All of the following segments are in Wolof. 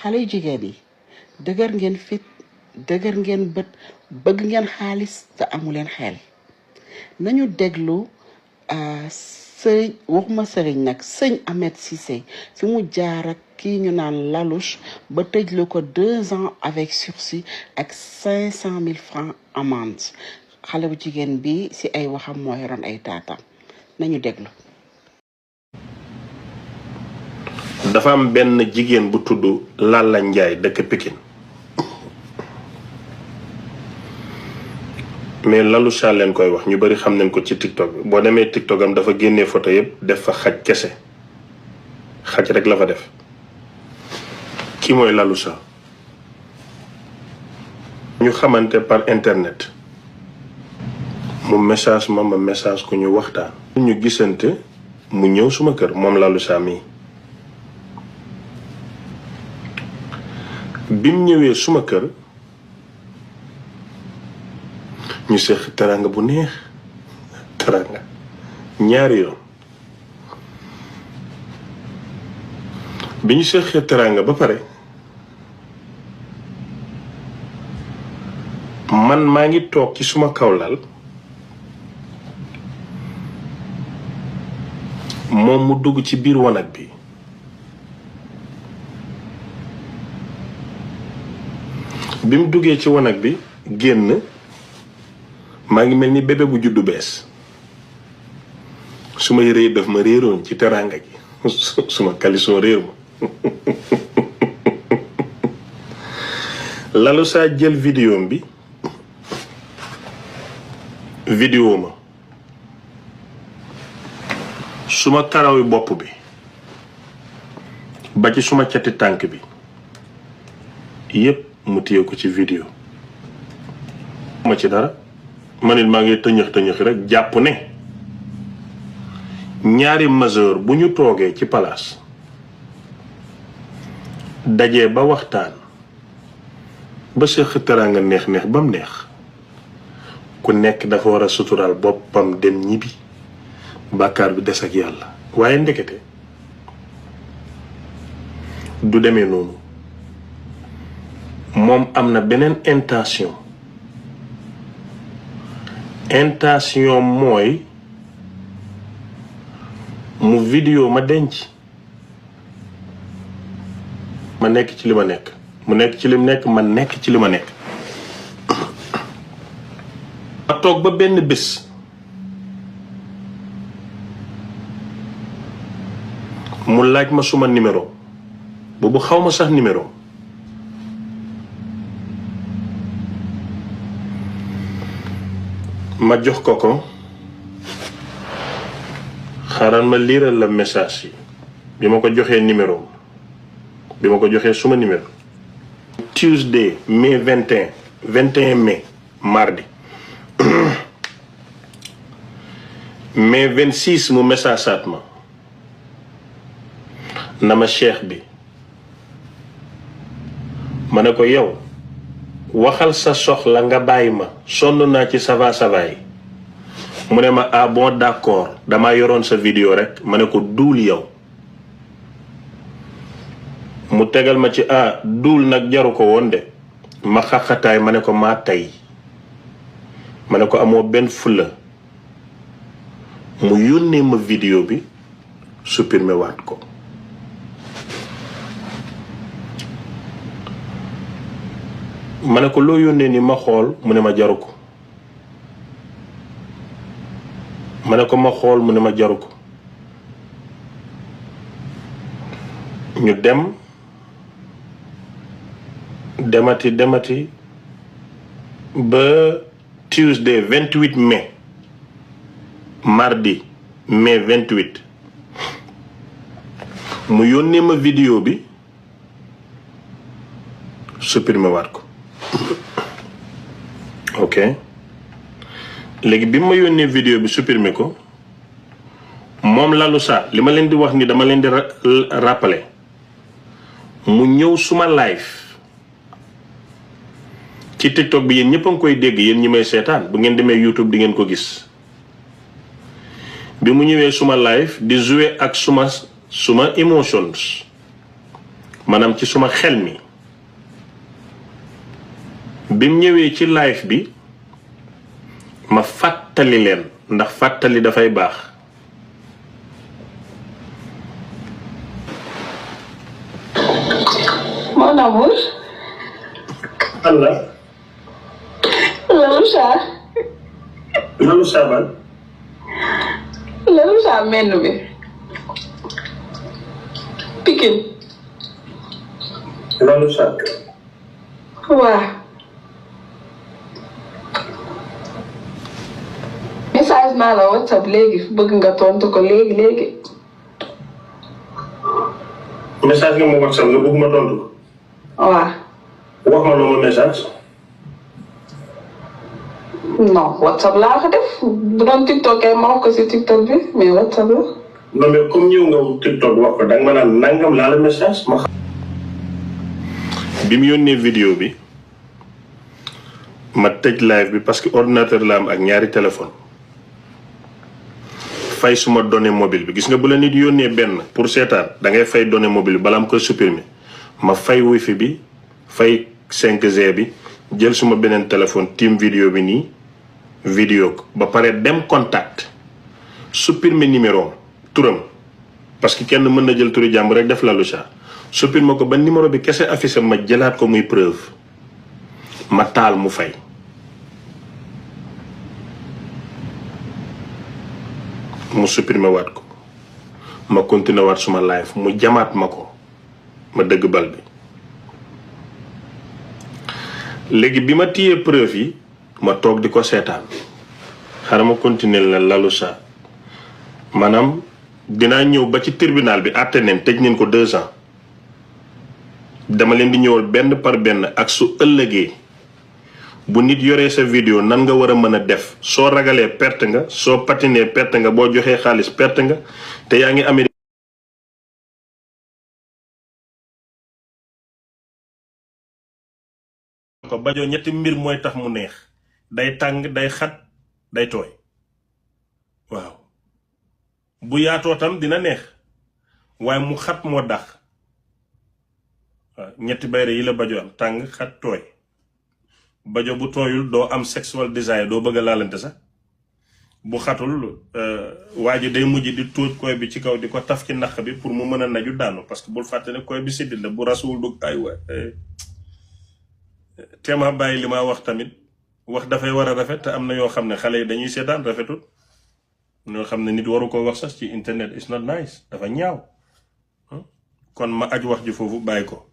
xale yu jigéen yi dëgër ngeen fit dëgër ngeen bët bëgg ngeen xaalis te amu leen xel nañu déglu sëriñ waxuma sëriñ nag sëñ Ahmed Cissé fi mu jaar ak kii ñu naan Lalouche ba tëjlu ko 2 ans avec sursis ak 500 000 francs amende xale bu jigéen bi ci ay waxam moo yoroon ay taatam nañu déglu. dafa am benn jigéen bu tudd Lalla Njaay dëkk Pikine mais Lalouche leen koy wax ñu bari xam nañ ko ci TikTok bi boo demee TikTok am dafa génnee photo yëpp def fa xaj kese xaj rek la fa def kii mooy Lalouche ñu xamante par internet mu message ma message ko ñu waxtaan ñu gisante mu ñëw suma kër moom Lalouche mii bim ñëwee suma kër ñu seex teranga bu neex teranga ñaari yoon bi ñu seexee teranga ba pare man maa ngi toog ci suma kawlal moom mu dugg ci biir wanag bi bi mu duggee ci wanag bi génn maa ngi mel ni bébé bu juddu bees suma yére yi daf ma réeroon ci teranga gi suma caleçon réer ma Lalouche jël vidéo bi vidéo ma suma karaw yi bopp bi ba ci suma cati tànk bi yépp mu téye ko ci vidéo ma ci dara man it maa ngi tëñëx rek jàpp ne ñaari majeur bu ñu toogee ci palaas dajee ba waxtaan ba seq teraanga neex ba mu neex ku nekk dafa war a suturaal boppam dem ñibbi bàkkaar bi des ak yàlla waaye ndekete du demee noonu moom am na beneen intention mooy mu vidéo ma denc ma nekk ci li ma nekk mu nekk ci li mu nekk ma nekk ci li ma nekk ma toog ba benn bés mu laaj ma suma numéro boobu xaw ma sax numéro ma jox ko xaaral ma liiral la message yi bi ma ko joxee numéro bi ma ko joxee suma numéro Tuesday mai 21 mai mardi mai 26 mu message saat ma na ma cheikh bi ma ne ko yow waxal sa soxla nga bàyyi ma sonn naa ci ça va yi mu ne ma ah bon d'accord dama yoroon sa vidéo rek ma ne ko duul yow mu tegal ma ci ah duul nag jaru ko woon de ma xaxataay ma ne ko maa tey ma ne ko amoo benn fulla mu yónnee ma vidéo bi supprimer waat ko ma ne ko loo yónnee ni ma xool mu ne ma jaru ko ma ne ko ma xool mu ne ma jaru ko ñu demati ba Tuesday 28 mai mardi mai 28 mu yónnee ma vidéo bi supprimer waat ko ok léegi bi ma yónnee vidéo bi supprimer ko moom Lalouche li ma leen di wax ni dama leen di rappeler mu ñëw suma live ci TikTok bi yéen ñëpp a ngi koy dégg yéen ñi may seetaan bu ngeen demee YouTube di ngeen ko gis bi mu ñëwee suma live di jouer ak suma emotions maanaam ci suma xel mi bim ñëwee ci live bi ma fàttali leen ndax fàttali dafay baax. Mon amour. Allah. Laloucha. Laloucha ban. Laloucha menn bi. Pikine. Laloucha. waaw. message naa la WhatsApp léegi bëgg nga tontu ko léegi. message nga ma WhatsApp nga bëgg ma tontu ko. waaw. wax ma loo ma message. non WhatsApp laa ko def bu doon TikTok kay ma wax ko si TikTok bi mais WhatsApp la. non mais comme ñëw nga TikTok wax ko danga ma naan nangam laa la message ma xam. bi mu yónnee vidéo bi ma tëj live bi parce que ordinateur la am ak ñaari téléphone fay suma données mobile bi gis nga bu la nit yónnee benn pour seetaan da ngay fay données mobile bi balaa am koy supprimer ma fay wifi bi fay 5G bi jël suma beneen téléphone tiim vidéo bi nii vidéo ko ba pare dem contact supprimer numéro turam parce que kenn mën na jël turu jàmbur rek def Laloucha supprimer ko ba numéro bi kese affiché ma jëlaat ko muy preuve ma taal mu fay. mu supprimer waat ko ma continuer waat suma live mu jamaat ma ko ma dëgg bal bi léegi bi ma téyee preuve yi ma toog di ko seetaan xaaral ma continuer la Laloucha maanaam dinaa ñëw ba ci tribunal bi àtte neen tëj neen ko 2 ans dama leen di ñëwal benn par benn ak su ëllëgee bu nit yoree sa vidéo nan nga war a mën a def soo ragalee perte nga soo patinee perte nga boo joxee xaalis perte nga te yaa ngi amee ko Bajo ñetti mbir mooy tax mu neex day tàng day xat day tooy waaw bu yaatoo tam dina neex waaye mu xat moo dax waaw ñetti bayre yi la Bajo am tàng xat tooy Bajo bu tooyul doo am sexual desire doo bëgg a laalante sax bu xatul waa ji day mujj di tóoj koy bi ci kaw di ko taf ci naq bi pour mu mën a naju daanu parce que bul fàtte ne koy bi siddit la bu rasuwul du ay waay teema bàyyi li ma wax tamit wax dafay war a rafet te am na yoo xam ne xale yi dañuy seetaan rafetul ñoo xam ne nit waru ko wax sax ci internet is not nice dafa ñaaw kon ma aj wax ji foofu bàyyi ko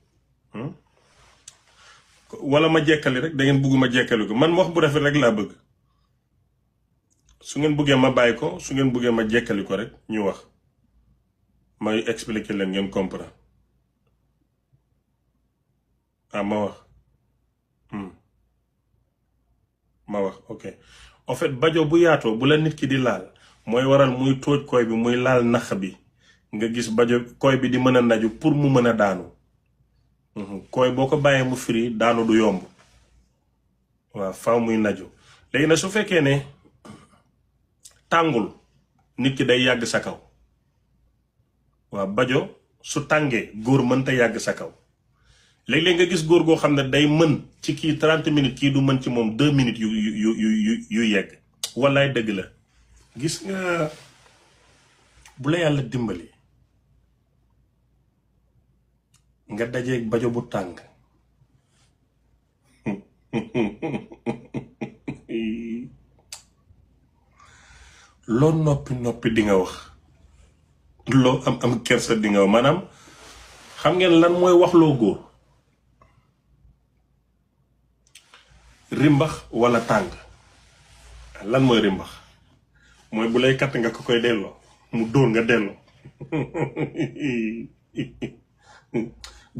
wala ma jekkali rek da ngeen bugg ma jekkali ko man wax bu rafet rek laa bëgg su ngeen buggee ma bàyyi ko su ngeen buggee ma jekkali ko rek ñu wax may expliquer leen ngeen comprendre ma wax ok en fait Bajo bu yaatoo bu la nit ki di laal mooy waral muy tóoj koy bi muy laal nax bi nga gis Bajo koy bi di mën a naju pour mu mën a daanu koy boo ko bàyyee mu firi daanu du yomb waaw faw muy naju léegi nag su fekkee ne tàngul nit ki day yàgg sa kaw waaw Bajo su tàngee góor mënta yàgg sa kaw léeg-léeg nga gis góor goo xam ne day mën ci kii 30 minutes kii du mën ci moom 2 minutes yu yegg wallaay dëgg la gis nga bu la yàlla dimbali nga dajeeg Bajo bu tàng loo noppi di nga wax loo am kersa di nga wax maanaam xam ngeen lan mooy wax loo góor rimbax wala tàng lan mooy rimbax mooy bu lay katt nga ko koy delloo mu dóor nga delloo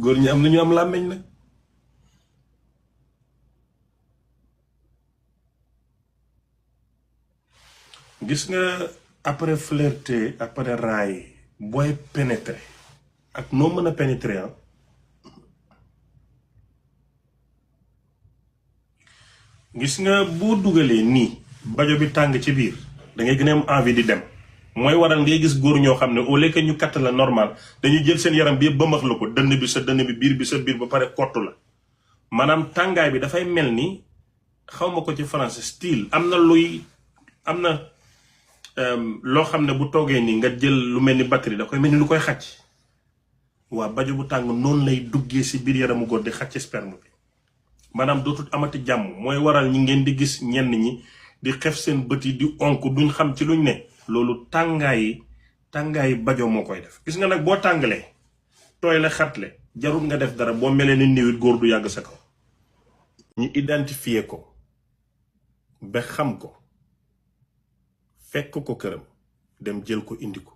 góor ñi am na ñu am làmmiñ nag gis nga après flirter après raay booy pénétrer ak noo mën a pénétrer gis nga boo dugalee nii Bajo bi tàng ci biir da ngay gën a am envie di dem mooy waral ngay gis góor ñoo xam ne au lieu que ñu katt la normal dañuy jël seen yaram bi yëpp bëmax la ko dënn bi sa dënn bi biir sa biir ba pare kottu la maanaam tàngaay bi dafay mel ni xawma ko ci français style am na loo xam ne bu toogee nii nga jël lu mel ni batterie da koy mel ni lu koy xacc waa bajo bu tàng noonu lay duggee si biir yaramu góor di xacc sperme bi maanaam dootul amati jàmm mooy waral ñi ngeen di gis ñenn ñi di xef seen bët yi di onk duñ xam ci luñ ne loolu tàngaayi bajo moo koy def gis nga nag boo tàngalee tooy la xatle jarul nga def dara boo melee ni niwit góor du yàgg sa kaw ñu identifier ko ba xam ko fekk ko këram dem jël ko indi ko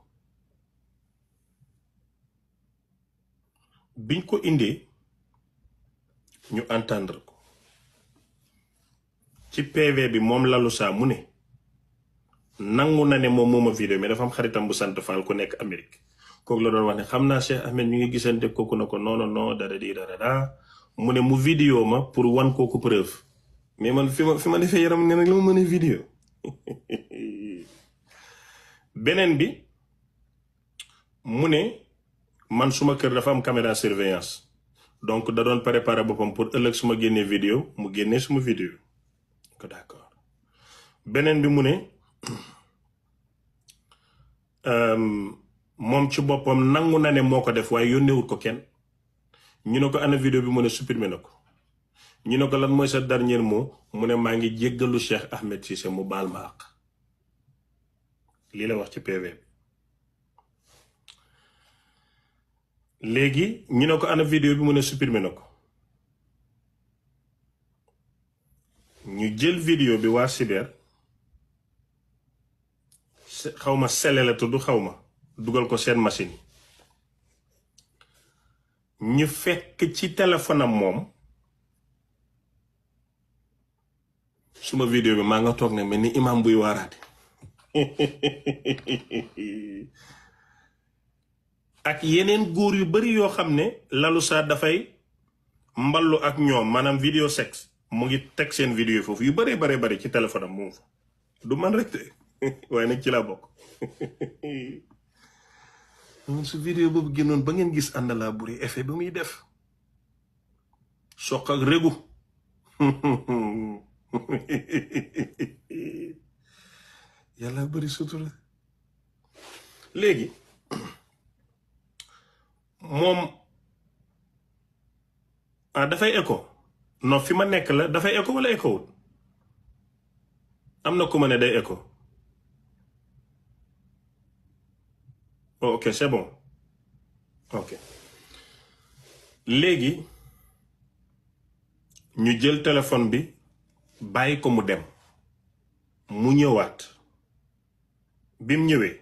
biñ ko indee ñu entendre ko ci PV bi moom lalu saa mu ne nangu na ne moom mooma vidéo mais dafa am xaritam bu sant Fall ku nekk Amérique kooku la doon wax ne xam naa Cheikh Ahmed ñu ngi gisante kooku na ko non dara di dara mu ne mu vidéo ma pour wan kooku preuve mais man fi ma defee yaram ne nag la ma mën a vidéo beneen bi mu ne man suma kër dafa am caméra surveillance donc da doon préparer boppam pour ëllëg suma génnee vidéo mu génnee suma vidéo ko d'accord beneen bi mu ne moom ci boppam nangu na ne moo ko def waaye yónneewut ko kenn ñu ne ko ana vidéo bi mu ne supprimer na ko ñu ne ko lan mooy sa dernier mot mu ne maa ngi jéggalu Cheikh Ahmed Cissé mu baal ma àq lii la wax ci PV bi léegi ñu ne ko ana vidéo bi mu ne supprimer na ko ñu jël vidéo bi waa cyber xawma sele la tudd xawma dugal ko seen machine yi ñu fekk ci téléphone am moom suma vidéo bi maa nga toog ne mel ni imam buy waaraate ak yeneen góor yu bari yoo xam ne lalu saa dafay mballu ak ñoom maanaam vidéo sexe mu ngi teg seen vidéo foofu yu bari bari ci téléphone am moom fa du man rek de waaye nag ci laa bokk su vidéo boobu génnoon ba ngeen gis ànd laa buri effet bi muy def soq ak régu yàlla bari sutura léegi moom dafay écho non fi ma nekk la dafay écho wala écho wut am na ku ma ne day écho oh, ok c'est bon ok léegi ñu jël téléphone bi bàyyi ko mu dem mu ñëwaat bi mu ñëwee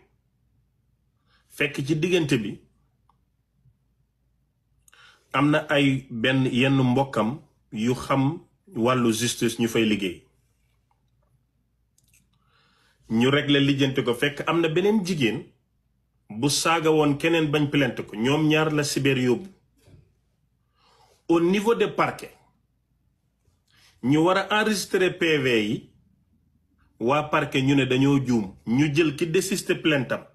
fekk ci diggante bi am na ay yenn mbokkam yu xam wàllu justice ñu fay liggéey ñu régler lijjante ko fekk am na beneen jigéen bu saaga woon keneen bañ plainte ko ñoom ñaar la cyber yóbbu au niveau des parquets ñu war a enregistrer PV yi waa parquet ñu ne dañoo juum ñu jël ki désisté plainte am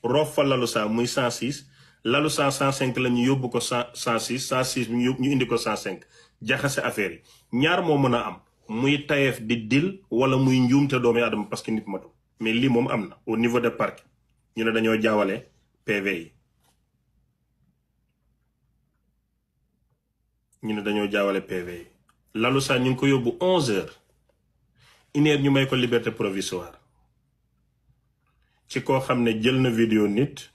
roof fa lalu saa muy 106 lalu saa 105 la ñu yóbbu ko 106 106 ñu indi ko 105 jaxase affaire yi ñaar moo mën a am muy tayeef di dil wala muy njuum te doomu aadama parce que nit matu mais lii moom am na au niveau des parquets ñu ne dañoo jaawale PV yi lalu saa ñu ngi ko yóbbu 11h 1h ñu may ko liberté provisoire ci koo xam ne jël na vidéo nit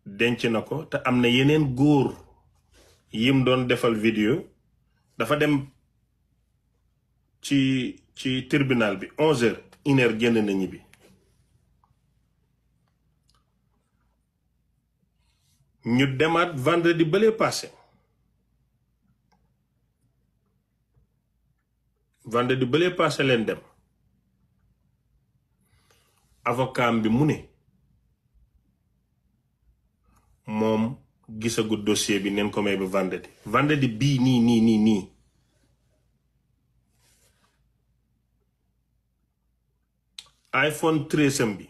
denc na ko te am na yeneen góor yim doon defal vidéo dafa dem ci tribunal bi 11h 1h génn na ñibbi ñu demaat vendredi bële passé leen dem avocat bi mu ne moom gisagut dossier bi neen ko may ba vendredi bii nii iPhone 13 bi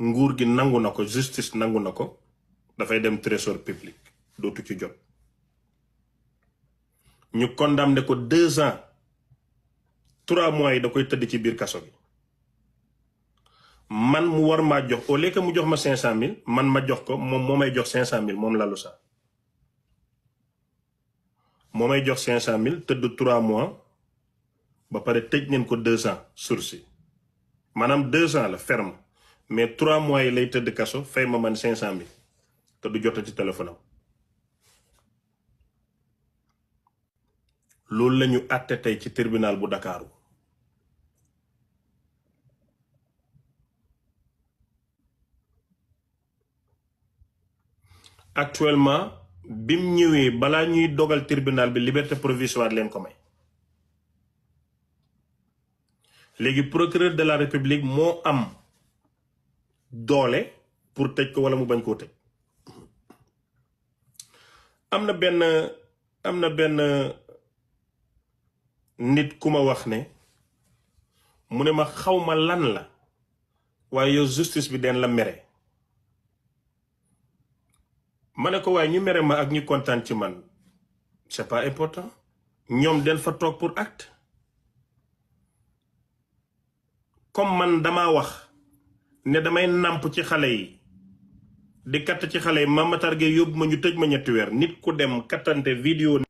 nguur gi nangu na ko justice nangu na ko dafay dem trésor public dootu ci jot ñu condamné ko 2 ans 3 mois yi da koy tëdd ci biir kaso bi man mu war maa jox au lieu que mu jox ma 500,000 man ma jox ko moom moo may jox 500,000 moom lalu sax moo may jox 500,000 tëdd 3 mois ba pare tëj neen ko 2 ans sursis maanaam 2 ans la ferme mais 3 mois yi lay tëdd kaso fay ma man 500,000 te du jot ci téléphone am loolu la ñu àtte tey ci tribunal bu Dakar. Actuellement bim ñëwee balaa ñuy dogal tribunal bi liberté provisoire leen ko may léegi procureur de la république moo am doole pour tëj ko wala mu bañ koo tëj am na benn nit ku ma wax ne mu ne ma xawma lan la waaye yow justice bi den la mere ma ne ko waaye ñu mere ma ak ñu kontaan ci man c'est pas important ñoom den fa toog pour acte comme man dama wax ne damay nàmp ci xale yi di katt ci xale yi ma matarge yóbbu ma ñu tëj ma 3 weer nit ku dem kattante vidéo